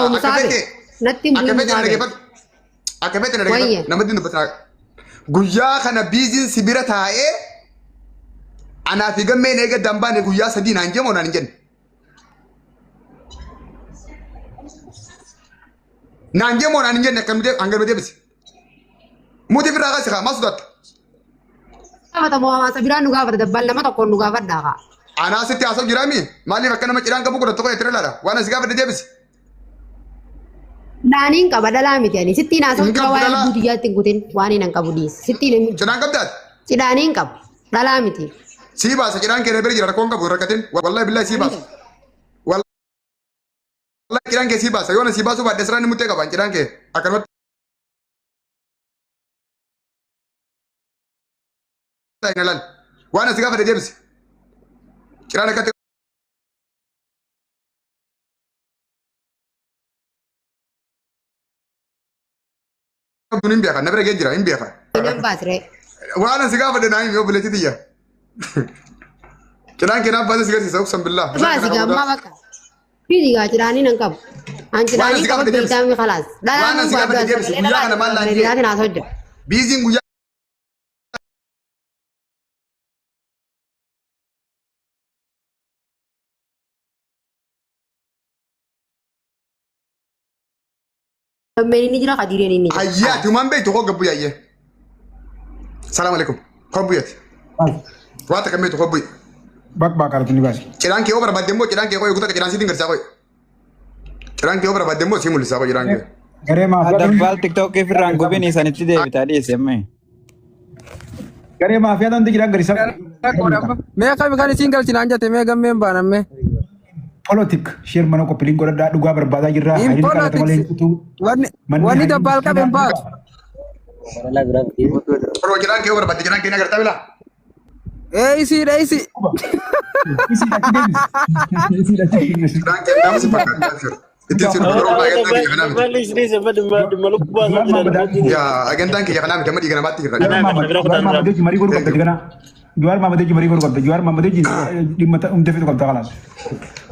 Akka musaabe. fete Natti hin akka bu'in fete na musaabe. dhaggeeffadhu. Akka fete na Wayye. dhaggeeffadhu. Namatti hin dubbatinaa. Guyyaa kana biiziin si bira taa'ee anaa fi gammeen eega dambaane guyyaa 3 naan jemoo naan hin jenne. Naan jemoo naan hin jenne akkamitti hanga nu deebisi. Muti firraa kaasi kaa maal sodaatta? Gaafata moo hawaasa biraa nu gaafata dabbaan lama tokkoon nu gaafadhaa kaa. Anaa sitti haasa'u jiraami? Maaliif akka nama cidhaan qabu godhattu qofa itti laala? Waan asi gaafadhe deebisi. Daaniin qaba dhalaa miti ani sittiin haasa'u Hin jira qabdu waa'ee dhalaa. lubbuu xiyyaatti hin kutin waan hin qabu dhiisi. Sittiin hin Cidhaan qabdaati? cidhaaniin qabu dhalaa miti. Sii baasa cidhaan kee bira jira rakkoon qabu hin rakkatin. Wallahi billahi sii baasa. Wallahi cidhaan kee sii baasa. Yoo na sii baasuu baadhe asirraa ni muttee qaba cidhaan kee akkanumatti. Hin laal. Waan asi gaafate deebisi. Cidhaan akkatti qabduun hin beeka. Na bira gee jira hin beeka. Nan baasree. Waan asi gaafate naa himi obboleettii tiyya. Cidhaan kee naaf baasee si garsiisa uqsan billaa. Baasi gammaa bakka. Fiidi gaa cidhaanii nan qabu. An Waan cidhaanii asi qaba gaafate deebisi. beektaa mi khalaas. Dhalaa Waan nan asi baaduu gaafate as deebisi. sagalee Guyyaa dhalaa kana maal naan jee? biraatiin haasa'u jira. Biiziin guyyaa Gammeen inni jira kadiireen inni jira. Hayyee ati humaan beektu koo gabbu yaayyee. Salaam alaikum. Koo buyyati. Waa takka beektu koo buyyi. Bak bak arginu ni baasi. Cidhaan kee yoo barbaadde immoo cidhaan kee koo eeguu takka cidhaan siitiin garsaa koo. Cidhaan kee yoo barbaadde immoo sii mul'isaa koo cidhaan kee. Garee maafiyaa Dabbaal tiktookii firraan gubin isanitti deebitaa dhiyeesse amma. Garee maafiyaa tanti jira gadi sana. Mee kami kan isiin galchinaan jette mee gammeen baanamme. Polotik share mana qophiliin godhadhaa dhugaa barbaadaa jirra. In Hayilii qalata malee hin politics kutuu. wanni Manni wanni hayilii dabbaal qabe hin baatu. Yeroo cidhaan kee yoo barbaadde cidhaan kee ni agartaa bilaa. Ee isiidha isi. Isii achi deebisi. Isii achi deebisi. Cidhaan kee nama si fakkaata jira. Ittiin si dhufu yeroo baay'ee agantaan kiyya kanaa miti. Jawaar Maamad Yaa agantaan kiyya kanaa miti amma dhiiga namaatti jirra. Jawaar Maamad Jawaar Maamad wajjin marii godhuu qabda jigana. Jawaar Maamad wajjin marii godhuu qabda. Jawaar Maamad wajjin dhimma hunda fixuu qabda kalaas.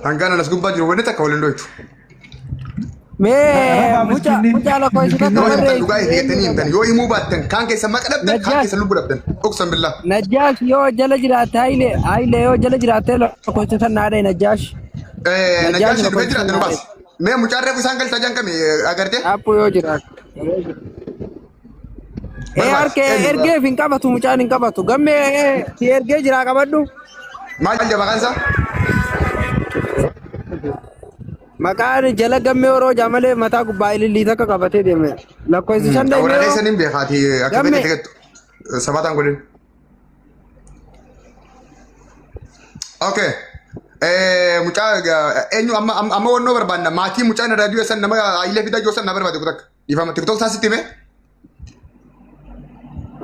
Hangaan anas gubbaa jiru wanni takka waliin dhoytu. Mee Rabaa mucaa miskiinni mucaa lakkoofsi takka Yoo himtan barreessi. dhugaa ifi jettanii himtan yoo himuu baattan kaan keessa maqa dhabdan kaan Najjaash keessa lubbu dhabdan. Uqsan billaa. Najjaash yoo jala jiraatte hayilee hayilee yoo jala jiraatte lakkoofsa san naa dhahi Najjaash. Najjaash Najjaash dhufee lakkoofsa jira san adda nu naa dhahi. baasi. Mee mucaan reefu isaan galchaa jiran kami agartee? Aappuu yoo jiraate. Ee Barbaadi. harkee Eenyu? ergeef hin qabatu mucaan hin qabatu. Gammee si ergee jiraa qabadhu. Maal jedha maqaan isaa? Maqaan jala gammee yeroo jaamalee mataa gubbaa ilillii takka qabatee deeme. Lakkoofsi shan Warra deemee keessan hin beekaati akka Gammee. fedhe tegattu. Sabataan godhin. Okay. Mucaa eenyu amma amma amma wannoo barbaanna maatii mucaa na raadiyoo san nama ayilee fidaa jiru san na barbaade kutakka. Dhiifama TikTok isaa sitti hime.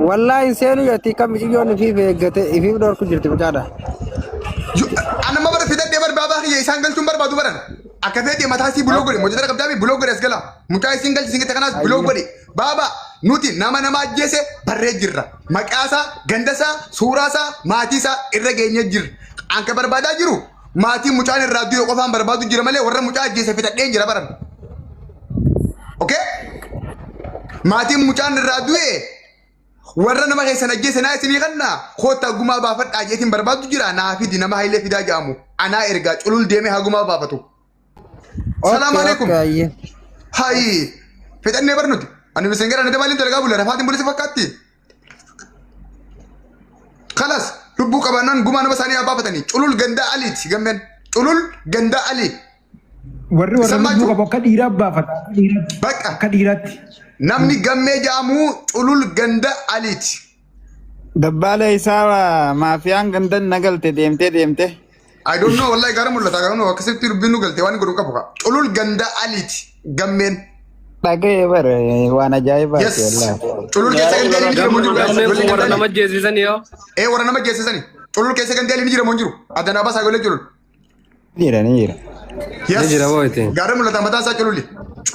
Wallaahi hin seenu jetti kan miciyyoon ifiif eeggate ifiif dhorku jirti mucaadha. Ana amma bara fidadhee barbaabaa kiyya isaan galchuun barbaadu baran. Akka feete mataa isii buloo godhe mojjata qabdaa buloo godhe as gala. Mucaa isiin galchi siin kanaas buloo godhe. Baaba nuti nama nama ajjeese barree jirra. Maqaa isaa, ganda isaa, suuraa isaa, maatii isaa irra geenyee jirra. Anka barbaadaa jiru maatii mucaan irraa du'e qofaan barbaadu jira malee warra mucaa ajjeese fixadheen jira baran. Okay? Maatiin mucaan irraa du'e warra nama keessan ajjeese naa isinii kanna koottaa gumaa baafadhaa jeetiin barbaadu jira naa fidi nama hayilee fidaa jedhamu anaa ergaa culul deemee haa gumaa baafatu. Salaam alaikum. Hayi fixannee bar nuti. Ani miseengeera nade maaliin dalagaa bulle rafaatiin bulisi fakkaatti. Kalas lubbuu qabaannaan gumaa nama isaanii haa baafatanii. Culul gandaa aliiti gammeen. Culul gandaa alii. Warri warra Isan maal lubbuu jiru? qabu akka dhiiraa baafata. Akka dhiiraatti. Bakka Akka dhiiraatti. namni gammee jedhamu culul ganda aliiti. Dabbaala isaa maafiyaan gandan na galte deemtee deemtee. I don't know wallahi gara mul'ata gara nu akkasitti dubbiin nu galte waan godhu qabu ka. Culul ganda aliiti gammeen. Dhaga'ee bara waan ajaa'ibaati Yes. wallaahi. Culul keessa gandi alii ni jira moo hin jiru guys? Gammeen Ijoollee kun warra ganda nama alii. ajjeesisanii yoo. Ee warra nama geessisani. Culul keessa gandi alii ni jira moo hin jiru? Adanaa baasaa ijoollee culul. Jira ni jira. Yes. Ni jira moo itti? Gaara mul'ata mataa isaa cululi.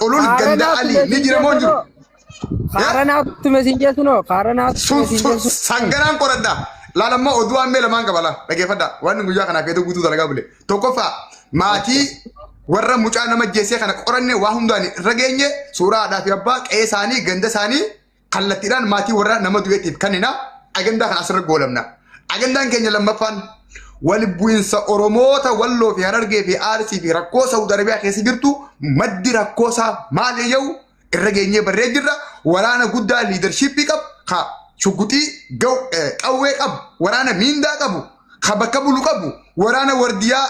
Culul ganda alii ni jira moo hin jiru? Kaaranaatu mesiin jeessunoo kaaranaatu Sun mesiin sun jeessu. sangaraan qoradha. Laala immoo oduu ammee lamaan qaba laa dhageeffadha. Waan guyyaa kanaaf eetu guutuu dalagaa bule. Tokkoffaa maatii Warra mucaa nama ajjeesee kana qoranne waa hundaan irra geenye, suuraa haadhaa fi abbaa, qe'ee isaanii, ganda isaanii kallattiidhaan maatii warra nama du'eetiif kennina. Agandaa kana asirra goolabna. Agandaan keenya lammaffaan wal bu'insa Oromoota Walloo fi Harargee fi Arsii fi rakkoo Saawud Arabiyaa keessa jirtu, maddi rakkoosaa maali yoo irra geenyee barree jirra. Waraana guddaa leadership qabu, ka shugguxii qawwee qabu, waraana miindaa qabu, ka bakka bulu qabu, waraana wardiyaa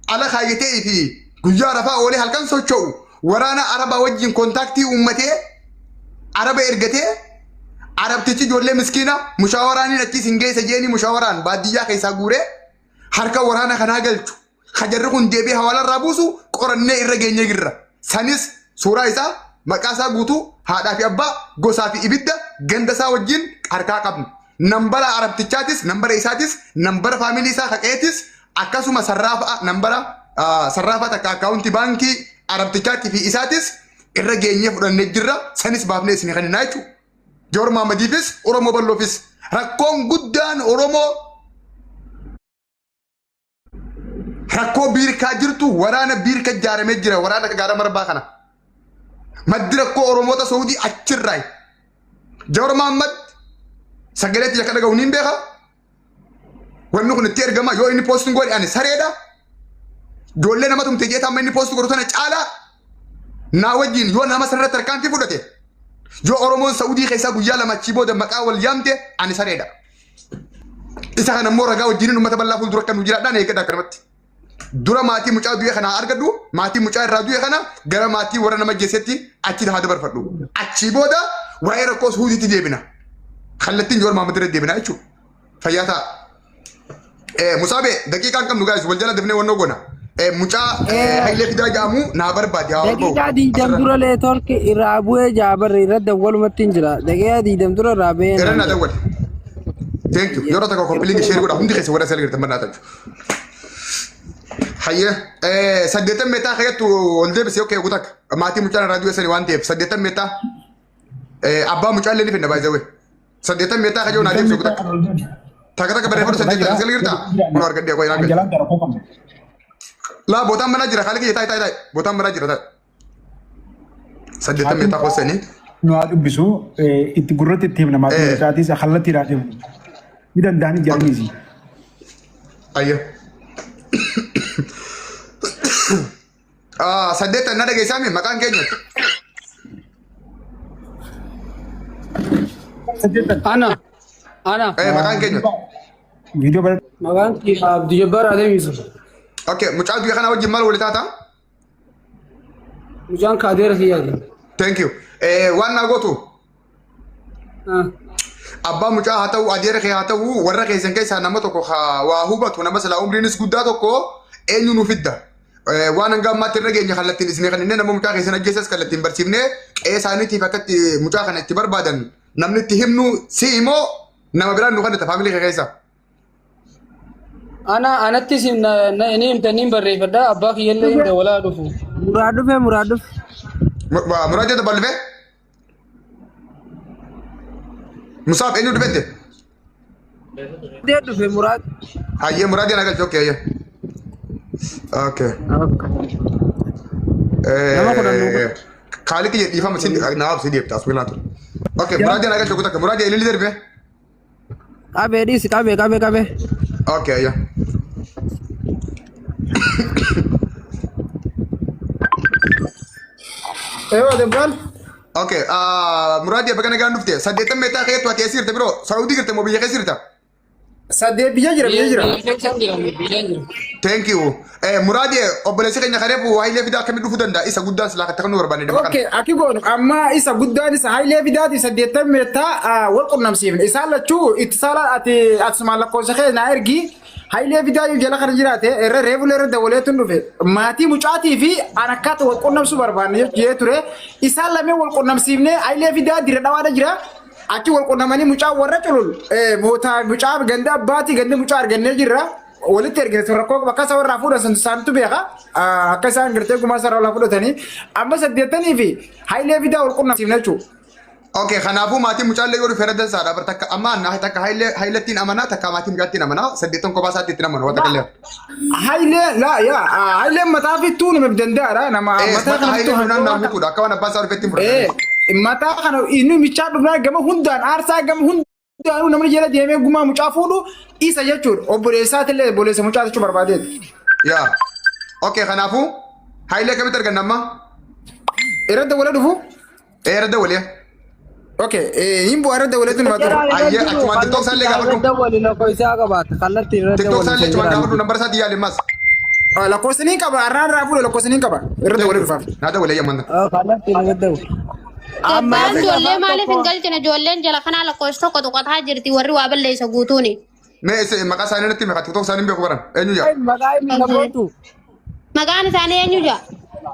ala kaayyatee fi guyyaa rafaa oolee halkan socho'u, waraana Arabaa wajjin contact uummatee Araba ergatee, Arabtichi ijoollee miskiina mushaawaraaniin achiis hin geesse jeeni mushawaraan baadiyyaa keessaa guuree harka waraana kanaa galchu, hajarri kun deebi'ee hawaalarraa buusu qorannee irra geenyee jirra. Sanis suuraa isaa, maqaa isaa guutuu, haadhaa fi abbaa, gosaa fi ibidda ganda isaa wajjin harkaa qabna. Nambara Arabtichaatis, nambara isaatis, nambara family isaa haqeetis, akkasuma sarraafa nambara sarraafa takka akkaawuntii baankii Arabtichaatii fi isaatis irra geenyee fudhannee jirra. Sanis baafnee isin kenninaa jechuudha. Joor Mahammadiifis Oromoo bal'oofis rakkoon guddaan Oromoo rakkoo biirkaa jirtu waraana biirka ijaaramee jira, waraana gaara marbaa kana. Maddi rakkoo Oromoota Saudii achirraayi. Joor Mahammad sagalee tiyya akka dhaga'u niin beeka. Wanni kun itti ergama, yoo inni post godhe ani sareedha. Ijoollee nama tumte jeeta amma inni post godhu tana caalaa naa wajjin yoo nama sanarratti tarkaanfii fudhate, yoo Oromoon Saudii keessaa guyyaa 2 achii booda maqaa wal yaamte, ani sareedha. Isa kana immoo ragaa wajjiniin uummata bal'aa fuuldura akka nu jiraadhaan eeggadha akkanumatti. Dura maatii mucaa du'e kanaa argadhu, maatii mucaa irraa du'e kana gara maatii warra nama geessetti achi haa dabarfadhu. Achii booda waa'ee rakkoo Suudiitti deebina. Kallattiin Joor Mahammad irra deebina jechuudha. Fayyaa ta'a. Musaabe, daqiiqaan qabnu guys, wal jala dafnee wannoo goona. Mucaa Hayilee Fidaa jedhamu naa barbaade haa ol bahu. Daqiiqaa 20 dura leetorki irraa bu'ee jaabarre irra dawwalumatti hin jira. Daqiiqaa 20 dura irraa bu'ee. Irra naa dawwale. Thank you. Yeroo tokko copy link share godha, hundi keessa warra sel girtan bannaa tachu. Hayyee, 80 meetaa kayyattu ol deebisee, okay, gutak. Maatii mucaan irraa du'e sani waan ta'eef 80 meetaa abbaa mucaa illee ni finna baay'ee. 80 meetaa kayyoo naa deebisee gutak. Takka takka barreeffadhu, 80 sel girtaa. Kun argadhee qoy naa galche. Anjalaan gara koo qabna. Laa, bootaan manaa jira, haala kiyya, taa'i taa'i taa'i. Bootaan manaa jira, taa'i. 80 meetaa koosanii. Nu haa dubbisu, itti gurratti itti himna, maatii mucaatis kallattiidhaan himna. Ni danda'anii jiraniisi. Ayyo. Ah, 8 na dhageessaa mi maqaan keenya? 80. Ana. Ana. Maqaan keenya. Viidiyoo bara Maqaan kiyya Abdii Jabbaar Adam Yusuf. Okay, mucaa du'e kana wajjin maal wali taata? Mucaan kaadeera kiyyaati. Thank you. Waan naa gootu abbaa mucaa haa ta'u, adeera kee haa ta'u, warra keessan keessaa nama tokko haa waa hubatu, nama silaa umriinis guddaa tokko eenyu nu fidda? Waan hanga ammaatti irra geenye kallattiin isin kan inni nama mucaa keessan ajjeesas kallattiin barsiifnee qe'ee isaaniitiif akka itti mucaa kana itti barbaadan namni itti himnu si immoo nama biraan nu kennita family kee keessa. Ana anattis ni himta, ni barreeffadha, abbaa kiyyallee hin dawalaa dhufu. Muraa dhufe, muraa dhufe. Muraajii dabalfee? Musaaf eenyu dhufette? Dee dhufe muraad. Hayyee, muraadii ana galche, okay, hayyee. Okay. Nama 10 nu godhe. Kaalitti jedhiifama si naaf si deebita asuma ture. Okay, muraadii ana galche kutakka muraadii ilili darbe. Qabee dhiisi, qabee qabee qabee. Okay, hayyee. Ewa dabbal. Okay, muraadii bakka nagaan dhufte 80 meetaa keettu, ati eessa jirta biroo? Saawudii jirte moo biyya keessa jirta? 8 biyya jira, biyya jira. Biyya keessa jira, biyya jira. Thank you. Muraadii, obboleessi keenya kareef Hayilee Fidaa akkamitti dhufuu danda'a? Isa guddaan silaa kan nu barbaanne dhimma kana. Okay, akki goonu amma isa guddaan isa Hayilee Fidaati, 80 meetaa wal qunnamsiifne. Isaan lachuu itti saala ati asumaan lakkoofsa kee naa ergi. Hayilee Fidaa yoo jala kana jiraate irra reefulee irra dawaleetu dhufe. Maatii mucaatii fi an akkaata wal qunnamsuu barbaanne jechuu ture. Isaan lameen wal qunnamsiifne, Hayilee Fidaa dira dhawaadha jira. Achi wal qunnamanii mucaa warra culul mootaa mucaa ganda abbaatii ganda mucaa argannee jirra. Walitti ergine sun rakkoo bakka isa warraa fuudhan isaantu beeka. Akka isaan gartee gumaa sarara fudhatanii amma 80 fi Hayilee Fidaa wal qunnamsiifne jechuudha. Okay, kanaafuu maatiin mucaallee yoo dhufe irra dansaadha. Bar takka amma na takka Haayilettiin amanaa, takka maatii mucaattiin amanaa, saddeettan kophaa isaatti ittiin amanu waan takka illee. Hayilee laa yaa Hayileen mataa fittuu nama danda'aadha nama mataa kana Haayileen fittuu lunaan naa guutuudha. Akka waan abbaan isaa dhufetti hin fudhatan. Mataa kana inni michaa dhufnaa gama hundaan aarsaa gama hundaanuu namni jala deemee gumaa mucaa fuudhu isa jechuudha. Obboleessaatillee obboleessa mucaa jechuu barbaadeeti. Yaa. Okay, kanaafuu Haayilee akkamitti arganna amma? Irra dawwalee dhufu? Ee, irra dawwalee. Okay, hin bu'aa irra dawwaleetu nama ture. Ayyee, achumaan TikTok isaallee gaafadhu. Dawwali lakkoofsa qabaata. Kallattii irra TikTok dawwali isaallee isa achumaan jiraan. gaafadhu nambara isaatii yaali ammas. Lakkoofsa ni qaba, arraan irraa fuudhe lakkoofsa ni qaba. Irra dawwalee dhufaaf. Naa dawwalee yamman. Kallattii irra dawwali. Abbaan ijoollee maaliif hin galchine? Ijoolleen jala kanaa lakkoofsa tokko tuqataa jirti warri waa balleessa guutuuni. Mee isa maqaa isaanii natti himi, TikTok isaanii hin beeku baran. Eenyu jaa? Maqaa inni namoota. Maqaan isaanii eenyu jaa?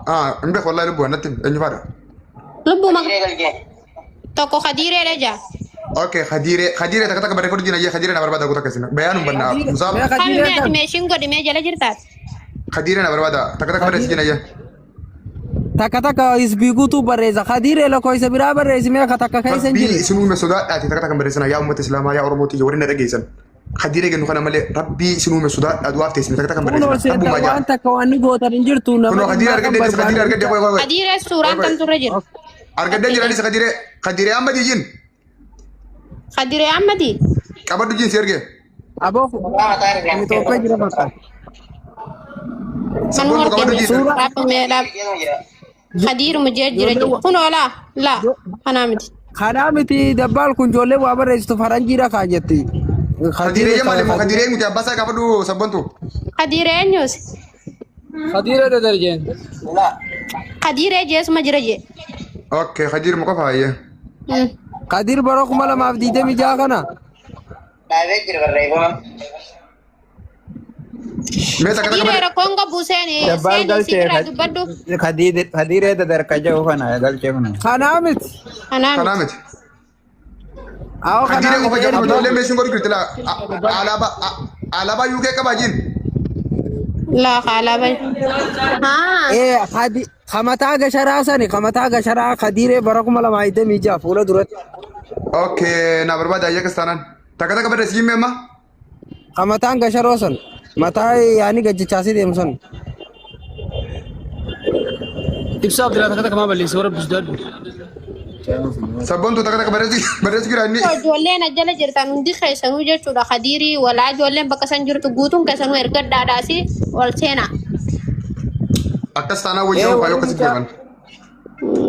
Ah, hin beeku wallahi lubbuu natti himi. Eenyu faadha? Lubbuu maqaa tokko Kadiireedha jaa. Okay, Khadiiree, Khadiiree takka takka barreeffadhu jina, Khadiiree na barbaada guutaa keessan. Bayaan hin banna. Musaab, Kami mee ati meeshiin godhi mee jala jirtaati? Khadiiree na barbaada. Takka takka barreessi jina. Takka takka isbii guutuu barreessa. Kadiiree lakkoofsa biraa barreessi mee akka takka keessa hin Rabbii jirre. isin uume sodaadhaati takka takka barreessina yaa uummata Islaamaa, yaa Oromoo tiyya warri na dhageessan. Khadiiree gennu kana malee Rabbii isin uume sodaadhaa du'aaf teessine takka takka Kunoo barreessina. seeta Rabbumaa jaa. waan takka waan ni gootan hin jirtu nama Kunoo Khadiiree dhimmaa kan argadhee Khadiiree barbaadu. argadhee qoy qoy qoy. Kadiiree suuraan Qoy qoy. tam turre jira. Argadhee jiranis Khadiiree Khadiiree amma jijjiin Kadiiree ammati. qabadhu jiin si ergee. Aboo Itoophiyaa jira fakkaata. Manuma Sabboontu qabadhu argame. jiin. Suuraa Dhaabamee dhaab. Kadiiruma jee jira jira. Kunoo laa laa kanaa miti. Kanaa miti dabbaal kun ijoollee waa barreessitu faranjiidha kaa jetti. Khadiiree maali immoo Khadiiree miti abbaa isaa gaafadhu sabboontu. Kadiiree eenyuus? Khadiira dadarjeen. Kadiiree jeesuma jira jee. Okay, Khadiir mu qofa hayyee. Kadiir bara 2026 kana. Mee takka takka Kadiiree barre. rakkoon qabu seeni Dabbaal seeni si galchee biraa dubbadhu. Kadiiree dadarka jedhu kana galchee kuna. Kanaa miti. Kanaa Kanaa miti. miti. Awwa kanaa Khadiiree qofa miti. jedhamu ijoollee meeshiin godhu jirti laa. Alaabaa alaabaa UK qabaa jiin. Laa kaalaa bayi. Haa. Ee hadi kamataa gasharaa sani kamataa gasharaa Kadiiree bara 2026 fuula duratti. Okay, na barbaada ayyee akkas taanaan. Takka takka barreessi jiin mee amma. Kamataan gasharoo san mataa yaani gajjachaasee deemu san. Ibsaa Abdulaa takka takka maa balleessa warra bisdaadhu. Sabboontu takka takka barreessi barreessi jira inni. Ijoolleen ajjala jirtan hundi keessanuu jechuudha. Kadiirii walaa ijoolleen bakka san jirtu guutuun keessanuu erga dhaadhaasi ol seenaa. Akkas taanaan Ee wayyaa faayoo warri akkasitti mucaa deeman.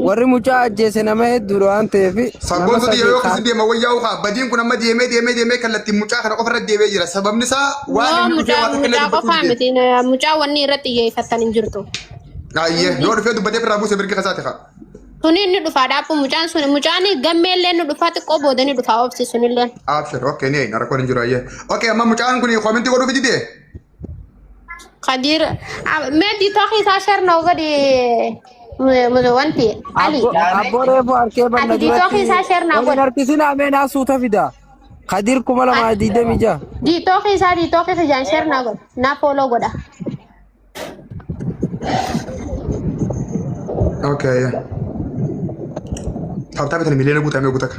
warri mucaa ajjeese nama hedduudha waan ta'eef nama Sabboontu sadii yoo akkasitti deema wayyaa kaa badiin kun amma deemee deemee deemee kallattiin mucaa kana qofa irra deemee jira. Sababni isaa waan Yoo inni dhufee mucaa waa takka illee mucaa dubbachuu qofaa didee. miti mucaa wanni irratti xiyyeeffattan hin jirtu. Ayyee yoo dhufee dubbatee birraa buuse mirga kasaati kaa. Suni inni dhufaa dhaabbu mucaan sun mucaan gammeellee inni dhufaa xiqqoo booda ni dhufaa obsi sunillee. Abshir, okay, ni rakkoon hin jiru ayyee. Okay, amma mucaan kun koomentii godhuuf didee. Kadiir mee diitoo isaa sharnoo gadi wanti Ali. Abboo reefu harkee banna Ati diitoo duratti isaa sharnaa waliin godhi. harkisinaa mee naa suuta fida. Kadiir 2026. Diitoo isaa diitoo kijaan sharnaa godhi. Naa fooloo godha. Okay, ayyee. Taaptaa bitan miliyoona guutamee guutaka.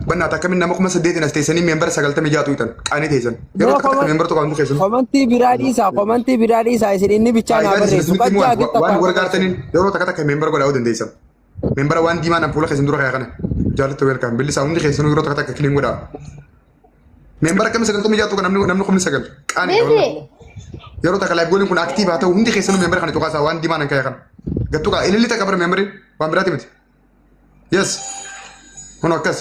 Bannaata akkamiin nama 8,000 as teessanii meembara 96 hitan qaanii teessan. Yeroo takka takka meembara tokko hantu keessan. Komantii biraa dhiisaa komantii biraa dhiisaa isin inni bichaa naa Faayidaan isin barreessu. isinitti himu Qajjaa gitta waan gargaartaniin yeroo takka takka meembara godhaa dandeessan. Meembara waan diimaa nan fuula keessan dura kaya kana. Jaallattu weelkaam billisaa hundi keessanuu yeroo takka takka kiliin godhaa. Meembara akkami 96 kan namni namni 9,000 qaanii. Bizi. Yeroo takka laayif gooliin kun aktiivaa haa ta'u hundi keessanuu meembara kana cuqaasaa waan diimaa nan kaya kana. Gattuu kaa ililli takka bara meembari waan biraati miti. Yes. Kun akkas.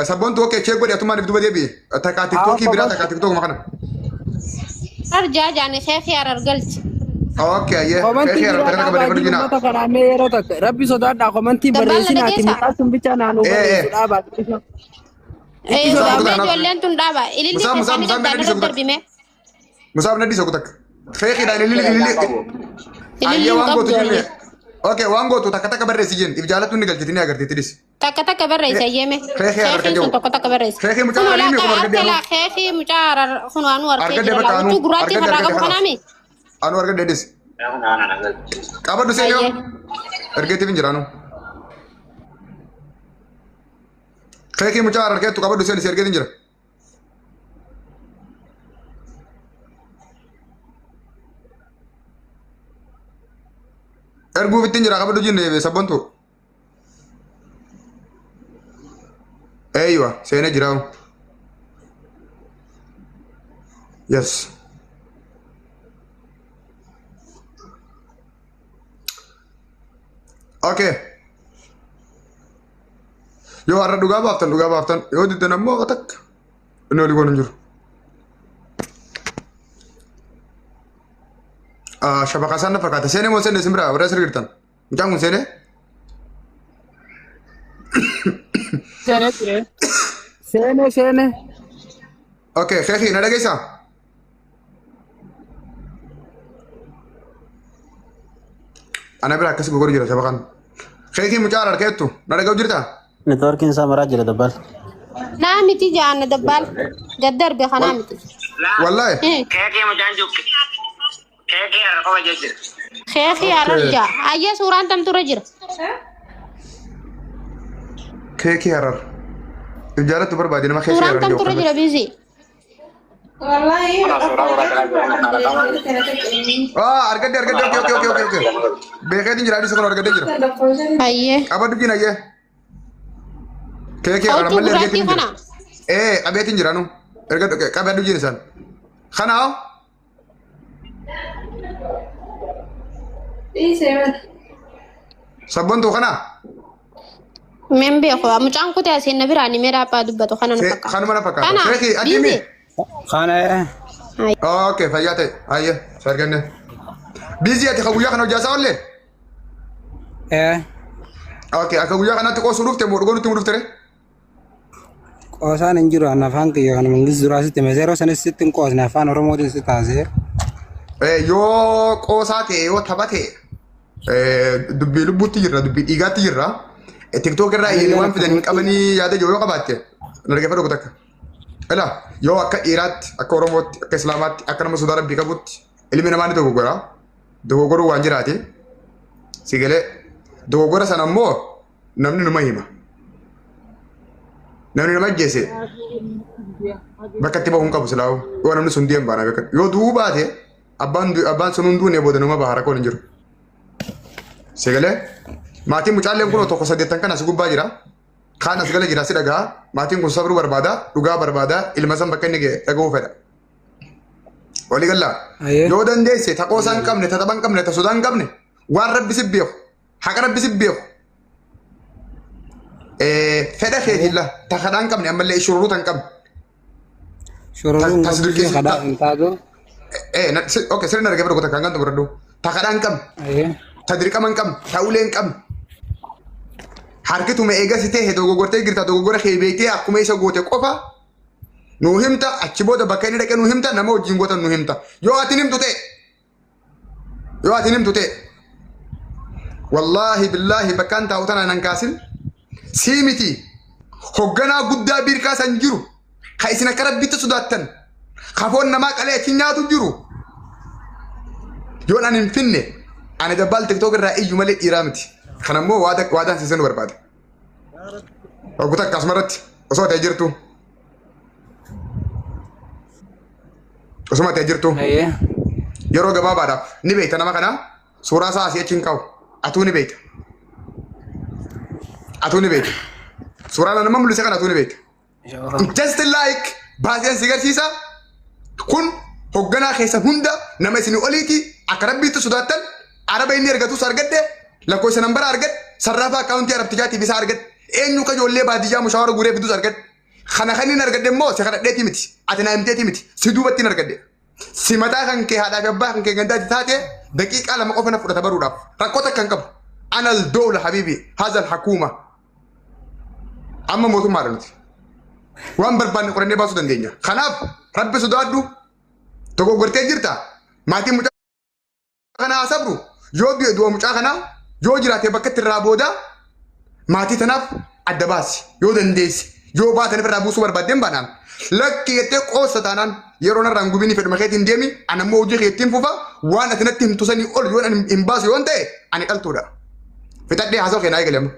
Sabboontu okay check godhi atumaan if duba deebi'i. Takkaa tiktookii biraa takkaa tiktookuma kana. Arjaa jaani keekii arargalchi. Okay ayyee. Komantii Keekii biraa takka takka dhaabaa barreeffadhu jiru jina. uummata kanaa mee yeroo takka rabbi sodaadhaa komantii Dabbaalla barreessinaati dhageessaa? mucaa sun bichaa naannoo Eh, eh. barreessu dhaabaa. Musaa Mee kutaa ijoolleen tun dhaaba. Ililli Musaa musaa keessanii musaa gaddaa nadhi irra sokutak. darbime. Musaa nadhi sokutak. Keekiidhaan ililli ililli. Ililli Ayyee hin waan qabdu gootu jenne. ijoolleen. Okay waan gootu takka takka barreessi jeen. If jaalattu ni galchiti ni agarti tidis. Takka takka barreessa yeeme. Keekii arga Keekiin sun jiru. tokko takka barreessa. Keekii mucaa Kun arganii olaa kuma harka argadde laa keekii mucaa kun anuu harkee Argadde jira bakka laa. anuu. Huccuu gurraattii Argadde farraa argadde qabu kanaaf. kanaami. Anuu argadde dhis. Qabadhu seenoo. Ayyee. Ergeetiif hin jiraanu. Keekii mucaa hararkeettu qabadhu seeni si ergeetiin jira. Erguuf ittiin jira qabadhu jinne sabboontu. Eeywa seenee jira. Yes. Okay. Yoo har'a dhugaa baaftan dhugaa baaftan yoo diddan ammoo takka inni olii goon hin jiru. Shabaqa isaan na fakkaata. Seenee moo seenne isin biraa warra asirra jirtan? Mucaan kun seenee? Seenee ture. Seene seene. Okay, keekii na dhageessaa? Ana bira akkas gogoru jira shabaqaan. Keekii mucaa hararkeettu na dhaga'u jirtaa? Networkiin isaa maraa jira dabbaal. Naa miti jaanna dabbaal. Gad darbe kanaa miti. Wallaahi. Keekii mucaan jiru. Keekii har'a qofa jechuudha. Keekii harar jaa. Ayyee suuraan tamtu irra jira. Keekii harar. Jaallattu barbaade nama keekii Suuraan harar tamtu irra jiru. jira biizii. Ah, argadde argadde okay okay okay okay okay. Beekeetiin jira adii kun argadde jira. Ayyee. Qabadhu jina ayyee. Keekii harar Huccuu ammallee gurraattii ergeetiin jira. kana. Ee qabeetiin jira nu. Ergadhu qabadhu jina isaan. Kana hoo? Sabboontuu kana? Meen beeku mucaan kutee asiin na biraan himee dhaabbaa dubbatu kana na fakkaata. Kanuma na fakkaata. Kana Keekii ati himi? biizii. Kana. Okay, fayyaa ta'e. Ayyee, si arganne. Biizii ati ka guyyaa kana hojjaasaa oollee? Okay, akka guyyaa kanaatti qoosuu dhufte moo dhugoo nutti himuu dhufte ree? Qoosaan hin jiru an afaan kiyya kana mangis duraa sitti hime yeroo sanis sitti hin qoosne afaan Oromootiin si taasise. Yoo qoosaa ta'e yoo tapha ta'e dubbii lubbuutti jirra dubbii dhiigaatti jirra. TikTok irraa iyyanii waan fidan hin qabanii yaada jiru yoo qabaatte na dhaggeeffadhu takka. Ila yoo akka dhiiraatti akka Oromootti akka Islaamaatti akka nama sodaa rabbii qabutti ilmi namaa ni dogoggora. Dogoggoruu waan jiraate si galee dogoggora sana immoo namni numa hima. Namni nama ajjeese bakka itti bahu hin qabu silaa'u. Yoo namni sun deemu baana beekan. Yoo du'uu baate abbaan abbaan sun hunduu duune booda numa baha rakkoon hin jiru. Si galee maatiin mucaalleen kun tokko saddeettan kan as gubbaa jira. Kaan as gala jira si dhagaa. Maatiin kun sabruu barbaada dhugaa barbaada ilma san bakka inni ga'e dhaga'uu fedha. Walii gallaa. Yoo dandeesse ta qoosaa hin qabne ta tapha hin qabne ta sodaa hin qabne waan rabbi si beeku haqa rabbi si beeku fedha keetiin la ta kadhaa hin qabne ammallee shururuu tan qabne. Shururuun Tas qabdu dirqisi- kadhaa hin taatu. Okay, sirna argee fedhu kan gantu biradhu. Ta kadhaa hin qabne, ta dirqama hin qabne, ta ulee hin qabne. Harki tume eega si ta'e dogoggortee jirta dogoggora kee beektee akkuma isa goote qofa nuu himta achi booda bakka inni dhaqe nuu himta nama wajjin gootan nuu himta. Yoo ati himtu ta'e yoo ati himtu ta'e wallaahi billaahi bakkaan taa'u tana nan kaasin sii miti hogganaa guddaa biirkaa san jiru ka isin akka rabbitti sodaattan kafoon namaa qalee achi nyaatu jiru yoon ani hin finne ani dabbaal tiktook irraa iyyu malee dhiiraa miti kana immoo waadaan si seenuu barbaada. Hoggu takka asumarratti osoo ta'e jirtu osuma ta'e jirtu yeroo gabaabaadhaaf ni beekta nama kana suuraa isaa asii achi hin qabu atuu ni beekta atuu ni beekta suuraa nama mul'ise kana atuu ni beekta. Just like baaseen si garsiisa kun hogganaa keessa hunda nama isin oliiti akka rabbiitti sodaattan araba inni ergatus argadhe lakkoofsa nambara argadhe sarraafaa akkaawuntii arabtichaatiif isaa argadhe eenyu ka ijoollee baadiyyaa mushaawara guuree fidus argadhe kana kan inni argadhe immoo si kadhadheeti miti ati naa himteeti miti si duubatti hin argadhe si mataa kan kee haadhaa fi abbaa kan kee gandaatti taate daqiiqaa 2 qofa na fudhata baruudhaaf rakkoo takka hin qabu anal dowla habibi hazal hakuuma Amma mootummaadha nuti. Waan barbaanne qorannee baasuu dandeenya. Kanaaf rabbi sodaadhu dogoggortee jirta. Maatiin mucaa kanaa haa sabru. Yoo du'e du'a mucaa kanaa yoo jiraate bakka itti irraa booda maatii tanaaf adda baasi. Yoo dandeesse yoo baatan irraa buusuu barbaaddeen baanaan lakki jettee qoossa taanaan yeroo narraan gubinii fedhuma keetiin deemi ana immoo hojii keettiin fufa Waan ati natti himtu sanii ol yoon ani hin baasu yoon ta'e ani dhaltuudha. Fixadhee haasawaa kee naa eegale amma.